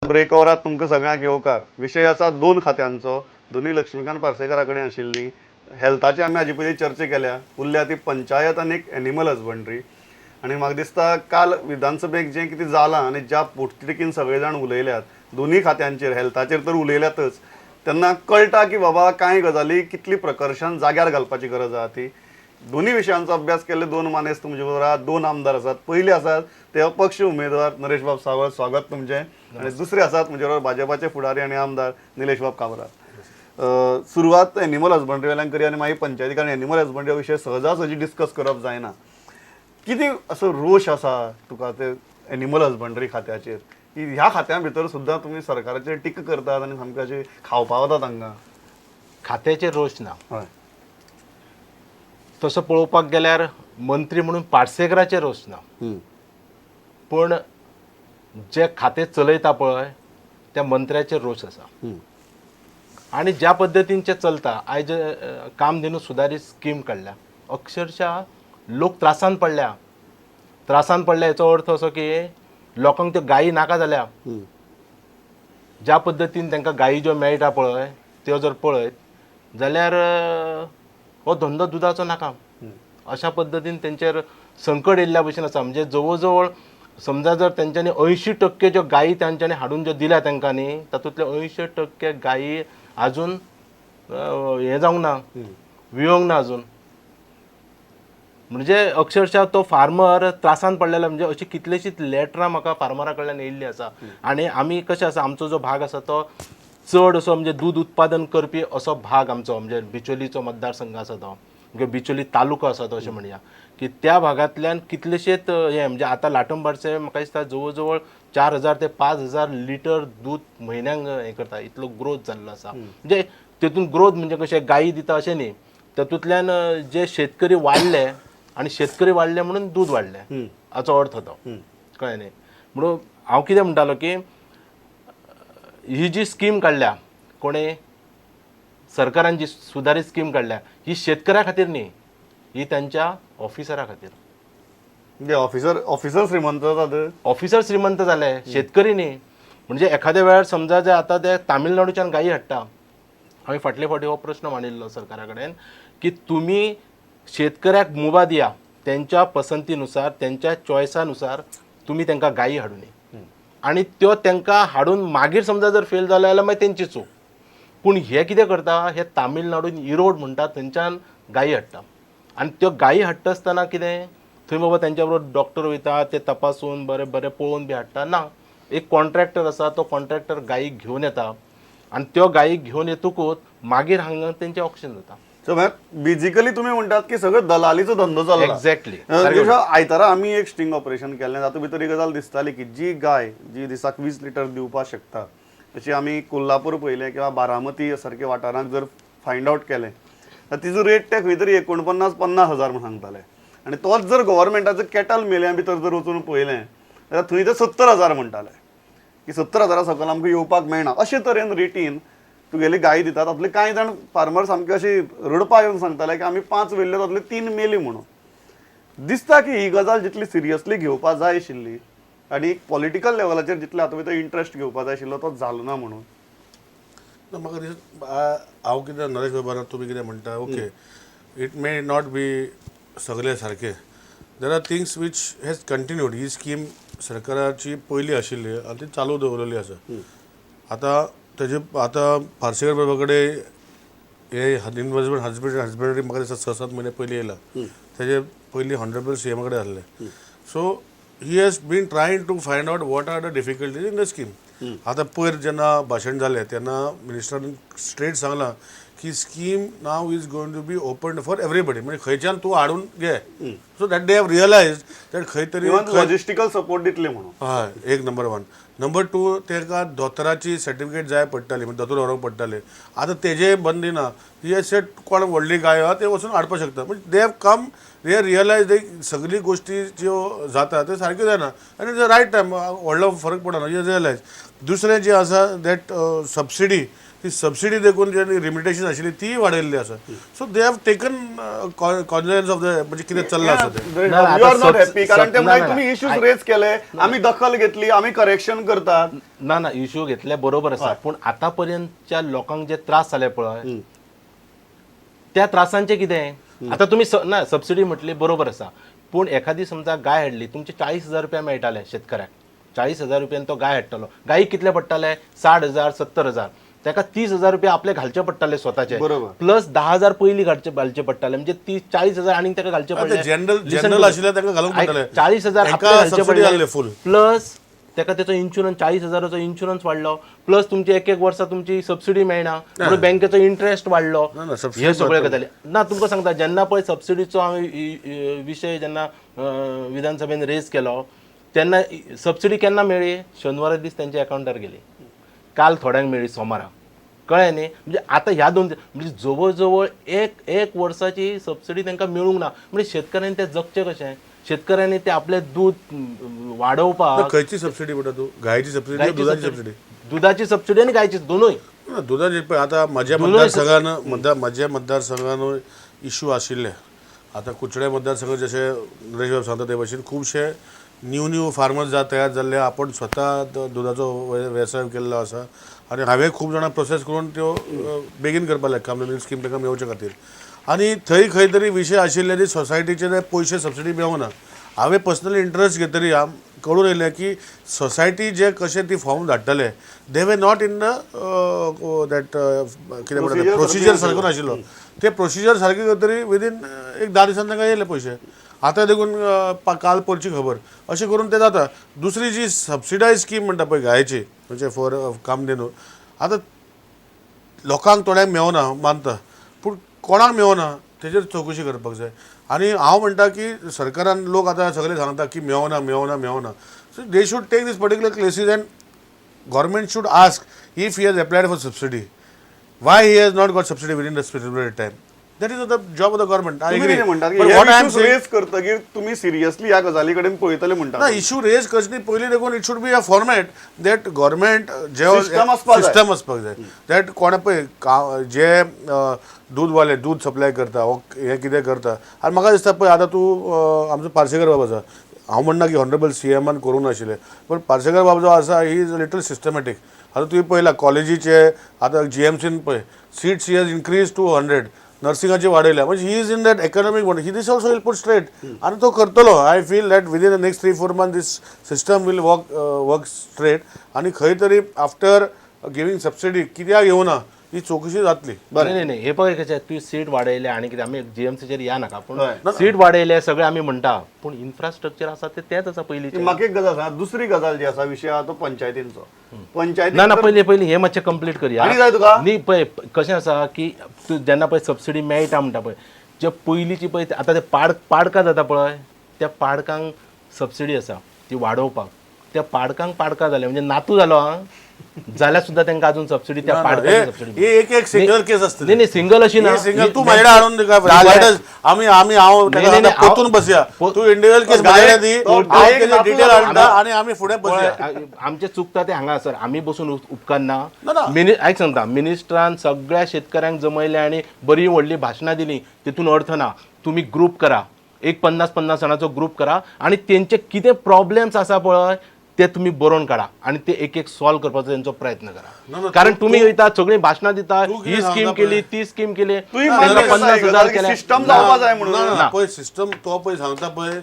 Break ओवरात तुमकां सगळ्यांक येवकार. विशय आसा दोन खात्यांचो, दोनूय लक्ष्मीकांत पार्सेकारा कडेन आशिल्ली. हेल्थाची आमी हाजे पयलीं चर्चा केल्या, उरल्या ती पंचायत आनी एक एनिमल हजबंड्री. आनी म्हाका दिसता काल विधानसभेक जें कितें जालां आनी ज्या पोटतिडकीन सगळे जाण उलयल्यात दोनूय खात्यांचेर, हेल्थाचेर तर उलयल्यातच, तेन्ना कळटा की बाबा कांय गजाली कितली प्रकर्शान जाग्यार घालपाची गरज आहा ती. दोन्ही विशयांचो अभ्यास केल्ले दोन मानेस्त तुमचे बरोबर आहात, दोन आमदार आसात. पयले आसात ते अपक्ष उमेदवार नरेशबाब सावळ, स्वागत तुमचें. आनी दुसरे आसात म्हजे बरोबर भाजपाचे फुडारी आनी आमदार निलेशबाब काब्राल. सुरवात एनिमल हजबंड्री वेल्यान करया आनी मागीर पंचायती, कारण एनिमल हजबंड्री विशय सहजासहजी डिस्कस करप जायना. कितें असो रोश आसा तुका ते एनिमल हजबंड्री खात्याचेर की ह्या खात्या भितर सुद्दां तुमी सरकाराचेर टिका करतात आनी सामकें अशें खावपा वतात तांकां? खात्याचेर रोश ना. हय. तसो पळोवपाक गेल्यार मंत्री म्हणून पार्सेकराचेर रोश ना, पूण जे खातें चलयता पळय त्या मंत्र्याचेर रोश आसा. आनी ज्या पद्दतीन तें चलता आयज, कामधेनू सुदारीत स्कीम काडल्या, अक्षरशा लोक त्रासान पडल्या. त्रासान पडल्या हेचो अर्थ असो की लोकांक त्यो गायी नाका जाल्या. ज्या पद्दतीन तांकां गायी ज्यो मेळटा पळय त्यो जर पळयत जाल्यार हो धंदो दुदाचो नाका अशा पद्दतीन तेंचेर संकट येयल्ल्या भशेन आसा. म्हणजे जवळ जवळ समजा जर तेंच्यांनी 80% ज्यो गायी तांच्यांनी हाडून ज्यो दिल्या तांकां न्ही, तातूंतले 80% गायी आजून हें जावंक ना, वियोंक ना अजून. म्हणजे अक्षरशः तो फार्मर त्रासान पडलेलो. म्हणजे अशी कितलीशींच लेटरां म्हाका फार्मरा कडल्यान येयल्ली आसा. आनी आमी कशें आसा, आमचो जो भाग आसा तो चड असो म्हणजे दूद उत्पादन करपी असो भाग आमचो, म्हणजे बिचोलीचो मतदारसंघ आसा तो, म्हणजे बिचोली तालुको आसा तो, अशें म्हणया की त्या भागांतल्यान कितलेशेच हे म्हणजे आतां लाटंबारचे म्हाका दिसता जवळ जवळ 4000 ते 5000 लिटर दूद म्हयन्यांक हें करता, इतलो ग्रोथ जाल्लो आसा. म्हणजे तेतून ग्रोथ म्हणजे कशें गायी दिता अशें न्ही, तातूंतल्यान जे शेतकरी वाडले आनी शेतकरी वाडले म्हणून दूद वाडलें हाचो अर्थ तो, कळ्ळें न्ही. म्हणून हांव कितें म्हणटालो की ही जी स्कीम काडल्या कोणें, सरकारान जी सुदारीत स्कीम काडल्या ही शेतकऱ्या खातीर न्ही, ही तांच्या ऑफिसरा खातीर. म्हणजे ऑफिसर ऑफिसर श्रीमंत जातात. ऑफिसर श्रीमंत जाले, शेतकरी न्ही. म्हणजे एखाद्या वेळार समजा जे आतां ते तामिळनाडूच्यान गायी हाडटा, हांवें फाटले फावटी हो प्रश्न मांडिल्लो सरकारा कडेन की तुमी शेतकऱ्याक मुभा दिया, तेंच्या पसंतीनुसार तेंच्या चॉयसानुसार तुमी तांकां गायी हाडुनी आनी त्यो तांकां हाडून मागीर समजा जर फेल जाले जाल्यार मागीर तेंची चूक. पूण हे कितें करता, हे तामिळनाडून इरोड म्हणटा थंयच्यान गायी हाडटा आनी त्यो गायी हाडटा आसतना कितें थंय बाबा तेंच्या बरोबर डॉक्टर वयता, ते तपासून बरें बरें पळोवन बी हाडटा ना. एक कॉन्ट्रॅक्टर आसा, तो कॉन्ट्रॅक्टर गायी घेवन येता आनी त्यो गायी घेवन येतकूच मागीर हांगा तेंचें ऑक्शन जाता. सो बेजिकली तुमी म्हणटात की सगळो दलालीचो धंदो चल्ला. एक्झॅक्टली. आयतारा आमी एक स्टिंग ऑपरेशन केल्लें, तातूंत भितर एक गजाल दिसताली की जी गाय जी दिसाक 20 लिटर दिवपाक शकता अशी आमी कोल्हापूर पळयलें किंवा बारामती सारक्या वाठारांत जर फायंड आवट केलें तर तिजो रेट ते खंय तरी 49-50 हजार म्हूण सांगताले. आनी तोच जर गव्हर्मेंटाचो कॅटल मेल्या भितर जर वचून पळयलें जाल्यार थंय ते 70 हजार म्हणटाले की 70 हजारा सकयल आमकां येवपाक मेळना. अशे तरेन रेटीन तुगेली गाय दितात. तातूंतले कांय जाण फार्मर सामके अशी रडपा येवन सांगताले की आमी 5 व्हेल्ले तातूंतले 3 मेली म्हणून. दिसता की ही गजाल जितली सिरियसली घेवपा जाय आशिल्ली आनी पॉलिटिकल लेवलाचेर जितले हातूंत भितर इंट्रस्ट घेवपा जाय आशिल्लो तो जालो ना म्हणून. ना, म्हाका दिसता हांव कितें नरेश बाबा तुमी कितें म्हणटा, okay, it may not be सगळे सारके. There are things which has continued. He scheme सरकाराची पयली आशिल्ली आनी ती चालू दवरलेली आसा. आतां तेजे आतां पार्सेकर बाबा कडेन हे इन्वेस्टमेंट हजबंडरी म्हाका दिसता 6-7 म्हयने पयलीं येयला. तेजे पयलीं हॉनरेबल सी एमा कडेन आसले. So he has been trying to find out what are the difficulties in the scheme. आतां पयर जेन्ना भाशण जालें तेन्ना मिनिस्टरान स्ट्रेट सांगलां की scheme now is going to be open for everybody, म्हणजे खंयच्यान तूं हाडून घे. So that they have realize that खंय तरी इवन लॉजिस्टिकल सपोर्ट दितले म्हणून. हय, एक नंबर वन. नंबर टू, ताका दोतोराची सर्टिफिकेट जाय पडटाली, म्हणजे दोतोर व्हरूंक पडटाले. आतां तेजेय बंदी ना. ही सेट कोण व्हडली गाय आहा ते वचून हाडपाक शकता. म्हणजे they have come, they realize they सगळी गोश्टी ज्यो जाता त्यो सारक्यो जायना आनी the right time व्हडलो फरक पडना, you realise. दुसरें जें आसा that subsidy ती सबसिडी देखून जे लिमिटेशन आशिल्ली तीय वाडयल्ली आसा. So they have taken cognizance of the म्हणजे कितें चल्लां आसा तें. ना, you are आता not happy, कारण ते ना, म्हणटात ना, तुम्ही इश्यूज I- raise केले, आमी दखल घेतली, आमी करेक्शन करतात. ना ना, इश्यू घेतले बरोबर आसा, पूण आतापर्यंतच्या लोकांक जे त्रास जाले पळय त्या त्रासांचे कितें? आता तुमी ना सबसिडी म्हटली बरोबर आसा, पूण एखादी समजा गाय हाडली, तुमचे 40,000 रुपया मेळटाले शेतकऱ्याक, 40,000 रुपयान तो गाय हाडटलो. गायीक कितले पडटाले? 60,000, 70,000. ताका 30,000 रुपया आपले घालचे पडटाले स्वताचे, बरोबर. प्लस 10,000 पयलीं घालचे पडटाले, म्हणजे 30-40,000 आनीक ताका घालचे ते पडले. जनरल आशिल्ले तांकां घालूंक पडटले. 40,000 तांकां आपले घालचे सबसिडी जाल्ले पडले फूल. प्लस ताका तेचो इन्शुरन्स, 40,000चो इन्शुरन्स वाडलो, प्लस तुमची एक एक वर्सा तुमची सबसिडी मेळना म्हणून बँकेचो इंट्रस्ट वाडलो. ना, ना, सबसिडी हे सगळे गजाली ना तुमकां सांगता, जेन्ना पळय सबसिडीचो हांवें विशय जेन्ना विधानसभेन रेज केलो तेन्ना सबसिडी केन्ना मेळ्ळी? शेनवारा दीस तेंच्या अकावंटार गेली. काल थोड्यांक मेळ्ळी सोमारा, कळ्ळें न्ही? म्हणजे आतां ह्या दोन म्हणजे जवळ जवळ एक एक वर्साची सबसिडी तांकां मेळूंक ना. म्हणजे शेतकऱ्यांनी तें जगचें कशें? शेतकऱ्यांनी ते आपलें दूद वाडोवपाक. खंयची सबसिडी म्हणटा तूं? गायची सबसिडी, गायची दुधाची सबसिडी? दुधाची सबसिडी आनी गायची दोनूय. ना, दुधाची पळय आतां म्हज्या मतदारसंघान म्हज्या मतदारसंघान इशू आशिल्ले. आतां कुडचडे मतदारसंघ जशें नरेश बाब सांगता ते भशेन खुबशे न्यू न्यू फार्मर्स तयार जाल्ले, आपण स्वता दुधाचो वेवसाय केल्लो आसा आनी हांवें खूब जाणां प्रोसेस करून त्यो बेगीन करपाक लायक कामधेनू स्कीम तांकां मेळचे खातीर. आनी थंय खंय तरी विशय आशिल्ले ती सोसायटीचे ते पयशे सबसिडी मेळना. हांवें पर्सनली इंट्रस्ट घेतरी कळून येयलें की सोसायटी जे कशें ती फॉर्म धाडटले, they were not in the that कितें म्हणटा प्रोसिजर सारको नाशिल्लो. ते प्रोसिजर सारकें करतरी विदीन एक 10 दिसान तांकां येयले पयशे. आतां देखून काल परची खबर अशें करून तें जाता. दुसरी जी सबसिडायज स्कीम म्हणटा पळय गायची, म्हणजे फॉर कामधेनू, आतां लोकांक थोड्यांक मेवना मानता, पूण कोणाक मेवना तेजेर चवकशी करपाक जाय. आनी हांव म्हणटा की सरकारान लोक आतां सगळे सांगता की मेवना मेवना मेवना, so they should take this particular cases and government should ask if he has applied for subsidy, why he has not got subsidy within the specified time. That is the job of the government. I तुमी agree. कितें म्हणटात की But हे what I am issues saying, raise करतगीर तुमी seriously ह्या गजाली कडेन पळयतले म्हणटा? ना, इशू रेज करचे पयलीं देखून it should be a format that government J System आसपाक जाय. सिस्टम आसपाक जाय that कोण पळय जे दूदवाले दूद सप्लाय करता वो हें कितें करता. आनी म्हाका दिसता पळय आतां तूं आमचो पार्सेकर बाब आसा, हांव म्हणना की ऑनरेबल सी एमान करूंक नाशिल्लें, पूण पार्सेकर बाब जो आसा he is little systematic. आतां तुवें पळयला कॉलेजीचे, आतां जी एम सीन पळय seats he has increase to 100, नर्सिंगाची वाडयल्या, म्हणजे he is in that economic म्हणून he this also will put straight आनी तो करतलो. I feel that within the next 3-4 month this system will work straight. आनी खंय तरी after giving subsidy कित्याक येवना ही चवकशी जातली. नाही नाही नाही, हे पळय कशें तूं सीट वाडयले आनी कितें, आमी जीएमसीचेर या नाका, पूण हय. सीट वाडयले सगळे आमी म्हणटा, पूण इन्फ्रास्ट्रक्चर आसा ते तेंच आसा पयलींचें. म्हाका एक गजाल सांग, दुसरी गजाल जी आसा विशय आहा तो पंचायतींचो. पंचायती ना ना, पयलीं पयलीं हे मातशें कंप्लीट करया. आनी जाय तुका? न्ही पळय कशें आसा की तूं जेन्ना पळय सबसिडी मेळटा म्हणटा पळय, जे पयलींची पळय आतां ते पाडकां जाता पळय, त्या पाडकांक सबसिडी आसा ती वाडोवपाक. त्या पाडकांक पाडकां जाले म्हणजे नातू जालो आं जाल्यार सुद्दां तांकां अजून सबसिडी त्या पाडकांची सबसिडी. हे एक एक सिंगल केस आसतली. न्ही न्ही, सिंगल अशी ना. सिंगल तूं म्हाजे हाडून आमी आमी हांव नाही, नाही, परतून बसया, तूं इंडिविज्युअल केस म्हाजे दी, तो हांव गायक तेजे नातू डिटेल जालो. हाडटा आनी आमी फुडें बसया. पळय, आमचें चुकता तें हांगा सर, आमी बसून उपकारना. ना, ना. आयक सांगता, मिनिस्टरान सगळ्या शेतकऱ्यांक जमयले आनी बरी व्हडली भाशणां दिली, तितून अर्थ ना. तुमी ग्रूप करा, एक 50-50 जाणांचो ग्रूप करा आनी तेंचे कितें प्रॉब्लेम्स आसा पळय ते तुमी बरोवन काडा आनी ते एक एक सॉल्व करपाचो तेंचो प्रयत्न ना, करा. ना, कारण तुमी वयता सगळीं भाशणां दिता, तूं कितें ही स्कीम सांगता केली ती स्कीम केली, तुवें तांकां मान्य 50,000 केले. सिस्टम जावपा जाय म्हणून. ना, ना, ना. पळय सिस्टम तो पळय सांगता पळय,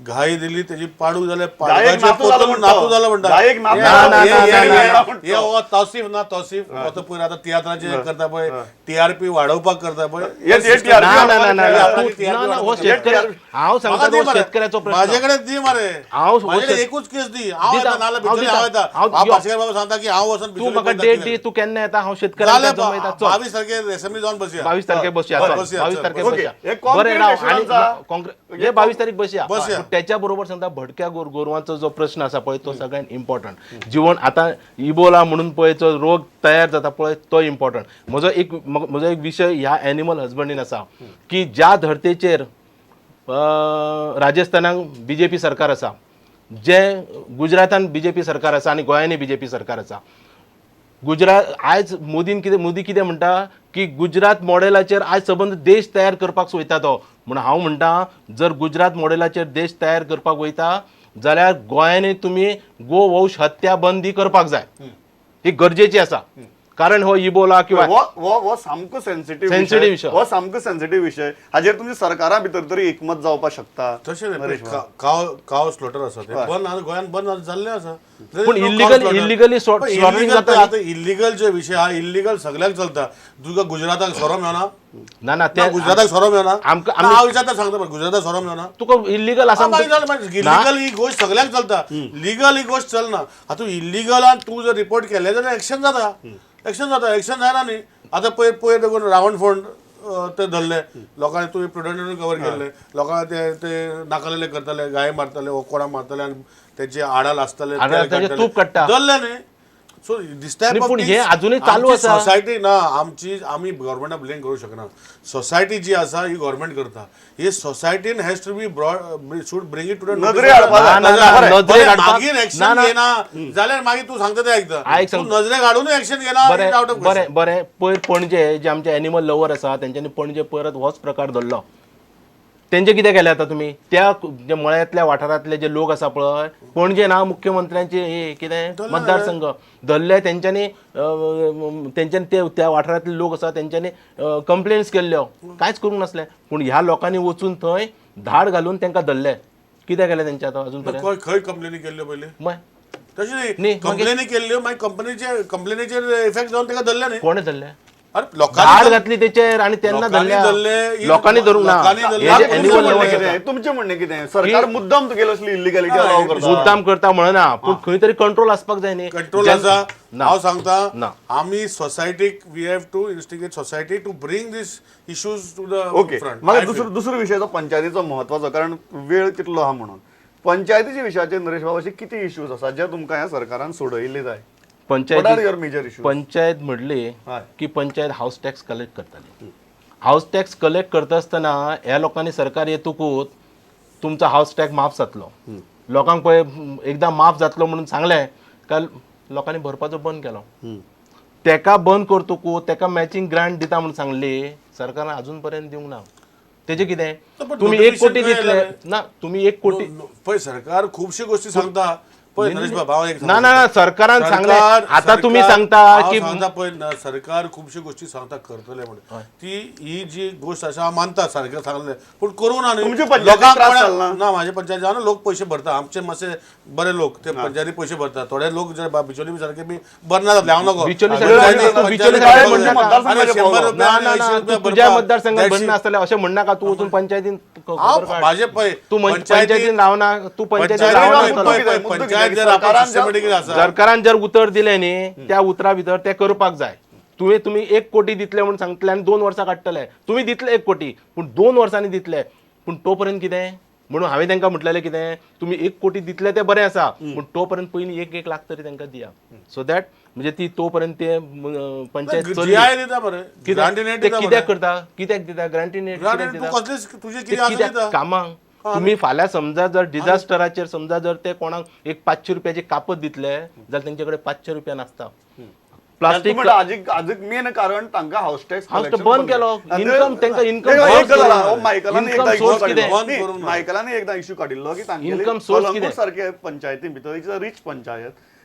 गाय दिली तेजी पाडूक जाल्यार गायेक पाडकाचें नातू जालो पोतून म्हणटा. नातू जालो म्हणटा. गायेक नातू हे- जालो. हे- ना, ना, हे- ना, हे- ना. हे हो तौसीफ ना तौसीफ, हो तो पयर आतां तियात्राचेर करता पळय, टीआरपी वाडोवपाक करता पळय. हे- हे TRP ना ना ना ना, हे ना, आपणाची तूं- TRP ना, ना, हो वाडोवपाक शेतकरी, हांव म्हाका सांगता दी तो मरे. शेतकऱ्याचो प्रश्न. माझ्याकडे दी मरे, हांव माझ्याकडे एकूच केस दी. हांव दिता, येता नाल्यार हांव भितरले दिता. हांव येता. हांव हांव यो. भास्कर बाबा सांगता की हांव वचून तूं भितरले म्हाका पळयता डेट कितें. दी, तूं केन्ना येता, हांव शेतकऱ्यांक जालें, जमयता. चल 22 तारखेर असेंब्ली जावन बसया. 22 तारखेक बसया, बरें, चल बसया, 22 चल, तारखेक बसया. बसया. ओके, हे concrete बरें राव, आनी assurance आहा. हे 22 तारीख बसया. बसया. पूण त्याच्या बरोबर सांगता, भटक्या गोरवांचो जो प्रश्न आसा पळय तो सगळ्यात इम्पॉर्टंट. जिवन आतां इबोला म्हणून पळय जो रोग तयार जाता पळय तो इम्पॉर्टंट. म्हजो एक विशय ह्या एनिमल हजबंडीन आसा की ज्या धर्तेचेर राजस्थानाक बी जे पी सरकार आसा, जे गुजरातान बी जे पी सरकार आसा आनी गोंयांनी बी जे पी सरकार आसा, गुजरात आयज मोदीन कितें, मोदी कितें म्हणटा की गुजरात मॉडेलाचेर आयज सबंद देश तयार करपाक सोयता तो. म्हूण हांव म्हणटा, जर गुजरात मॉडेलाचेर देश तयार करपाक वयता जाल्यार गोंयांनी तुमी गोवंश हत्या बंदी करपाक जाय, ही गरजेची आसा. कारण हो इबोला किंवा हो हो हो सामको सेन्सिटीव Sensitive विशय. हो सामको सेन्सिटीव विशय. हाजेर तुमच्या सरकारा भितर तरी एकमत जावपाक शकता. तशें न्ही, काव काव स्लॉटर आसा ते बंद आतां गोंयांत बंद जाल्लें आसा. पूण illegally slaughtering जाता न्ही. आतां इल्लिगल जे विशय आहा, इल्लिगल सगळ्याक चलता. तुका गुजराताक सोरो मेळना? ना ना, ते गुजराताक सोरो मेळना? हांव विचारता, सांगता पळय, गुजराताक सोरो मेळना? तुका इल्लिगल आसा. इलिगल ही गोश्ट सगळ्याक चलता, लिगल ही गोश्ट चलना. आतां इल्लिगलान तूं जर रिपोर्ट केलें जाल्यार एक्शन जाता, एक्शन जाता, एक्शन जायना न्ही. आतां पयर पयर देखून रावण फोंड ते धरले लोकांनी, तुवें प्रुडंट कवर केल्ले लोकांक, ते ते नाकालेले करताले, गाय मारताले, वो कोणाक मारताले आनी तेजे आडाल आसताले, आडाल तेल ताजे काडटाले. तूप काडटा. धरले न्ही. सो this type न्ही, ऑफ पूण हे अजुनूय चालू आसा. सोसायटी ना आमची, आमी गव्हर्मेंटाक ब्लेम करूं शकना. सोसायटी जी आसा ही गव्हर्मेंट करता. ही सोसायटीन has to be should bring it to the नदरे हाडपा जाय. ना, ना, ना, बरें, नदरेक हाडपाक- मागीर ना, एक्शन ना. घेना जाल्यार मागीर तूं सांगता तें आयकता. आयक तूं सांग. नजरेक हाडून एक्शन घेना, बरें आउट ऑफ. बरें बरें, पयर पणजे जे आमचे एनिमल लवर आसा तेंच्यांनी पणजे परत होच प्रकार धरलो. तेंचे कितें केलें आतां तुमी त्या जे मळ्यांतल्या वाठारांतले जे लोक आसा पळय, पणजे ना मुख्यमंत्र्यांचे हे कितें मतदारसंघ धरले तेंच्यांनी, तेंच्यांनी ते त्या वाठारांतले लोक आसा तेंच्यांनी कंप्लेन्स केल्ल्यो, कांयच करूंक नासलें. पूण ह्या लोकांनी वचून थंय धाड घालून तांकां धरले. कितें केलें तेंचें आतां अजून पर्यंत? खंय कंप्लेनी केल्ल्यो पयलीं? मग तशें न्ही, न्ही, कंप्लेनी केल्ल्यो, मागीर कंपनीचे कंप्लेनीचेर इफेक्ट जावन ताका धरले न्ही. कोणें धरले? अरे धाड लोकांनी घातली तेचेर आनी तेन्ना लोकांनी धरल्या. धरले, लोकांनी धरूंक ना. लोकांनी धरले. हे जे तुमचें एनिमल म्हणणें लवर कितें? तुमचें म्हणणें कितें, सरकार मुद्दाम तुगेले असली इलिगॅलिटी अलाव करता? मुद्दाम करता म्हणना, पूण खंय तरी कंट्रोल आसपाक जाय न्ही. कंट्रोल आसा. ना. हांव सांगता, ना. आमी सोसायटीक we have to instigate society to bring this issues to the okay, front. म्हाका दुसरो दुसरो विशय जो पंचायतीचो म्हत्वाचो, कारण वेळ कितलो आहा म्हणून, पंचायतीच्या विशयाचेर नरेश बाब अशे कितें इश्यूज आसा जे तुमकां ह्या सरकारान सोडयल्ले जाय? What are panchayat your major issues? Panchayat म्हणली हय. की पंचायत हावस टॅक्स कलेक्ट करताली. हावस टॅक्स कलेक्ट करता आसतना ह्या लोकांनी सरकार येतकूच तुमचो हावस टॅक्स माफ जातलो, लोकांक पळय एकदां माफ जातलो म्हणून सांगलें काय लोकांनी भरपाचो बंद केलो. तेका बंद करतकूच तेका मॅचिंग ग्रांट दिता म्हणून सांगली सरकारान, अजून पर्यंत दिवंक ना. तेजें कितें? पण तुमी 1 कोटी notification दितले खंय ना, तुमी 1 कोटी पळय, सरकार खुबश्यो गोष्टी सांगता. पळय नरेश बाब, हांव एक ना ना ना, सरकारान सांगलें. आता तुमी सांगता हांव की सांगता पळय ना, सरकार खुबश्यो गोष्टी सांगता करतले म्हणून. ती ही जी गोष्ट आसा, हांव मानता सरकार सांगले, पूण करूं ना न्ही. तुमचे पंचायतीक लोकांक त्रास कोणा- जाल ना? ना, माझ्या पंचायत जावन लोक पयशे भरता. आमचे मातशे बरे लोक ते पंचायती पयशे भरता. थोडे लोक जे बिचोली बी सारके बी भरना जातले. हांव नको. बिचोली सारके पंचायती- तू बिचोली पंचायती सारके भरना. म्हणनाका. अरे, 100 रुपया ना आणि ना 80 ना, रुपया तू तुझ्या भरपाक. मतदारसंघात That's it. भरना आसतलें अशें म्हणनाका. तूं वचून पंचायतीन हांव खबर काड. म्हाजे पळय तूं पंचायतीन रावना, तूं पंचायतीन पंचायतीन रावना पळय, आसतलो. पळय, मुद्दो कितें? पंचायत जर आपण सरकारान सिस्टमॅटिक आसा, सरकारान जर उतर दिलें न्ही, त्या उतरा भितर तें करपाक जाय. तुवें तुमी 1 कोटी दितले म्हणून सांगतले आनी 2 वर्सां काडटले. तुमी दितले 1 कोटी, पूण 2 वर्सांनी दितले. पूण तो पर्यंत कितें म्हणून हांवें तांकां म्हटलेलें कितें, तुमी 1 कोटी दितले तें बरें आसा, पूण तो पर्यंत पयलीं 1-1 लाख तरी तांकां दिया, सो that म्हणजे ती तो पर्यंत ते पंचायत चल्ली. जीआय दिता मरे, कित्याक ग्रांट इन एड ते दिता कित्याक मरे. करता, कित्याक दिता ग्रांट इन एड? ग्रांट कित्याक इन एड दिता? तूं कसलेच तुजें ते कितें आसा कित्याक दिता. कामांक तुम्ही फाल्यां समजा जर डिझास्टराचेर समजा जर ते कोणाक एक 500 रुपयाची कापत दितले जाल्यार तेंचे कडेन 500 रुपया नासता. प्लास्टीक म्हणटा आजीक आजीक मेन कारण तांकां हाऊस टॅक्स House tax बंद केलो. Income तांकां income source कितें? मायकलान Income एकदा source issue कितें? काडिल्लो. बंद करूंक ना. मायकलान एकदा इश्यू काडिल्लो की तांगेली Income source कितें? कलंगूट सारके पंचायती भितर is a rich panchayat.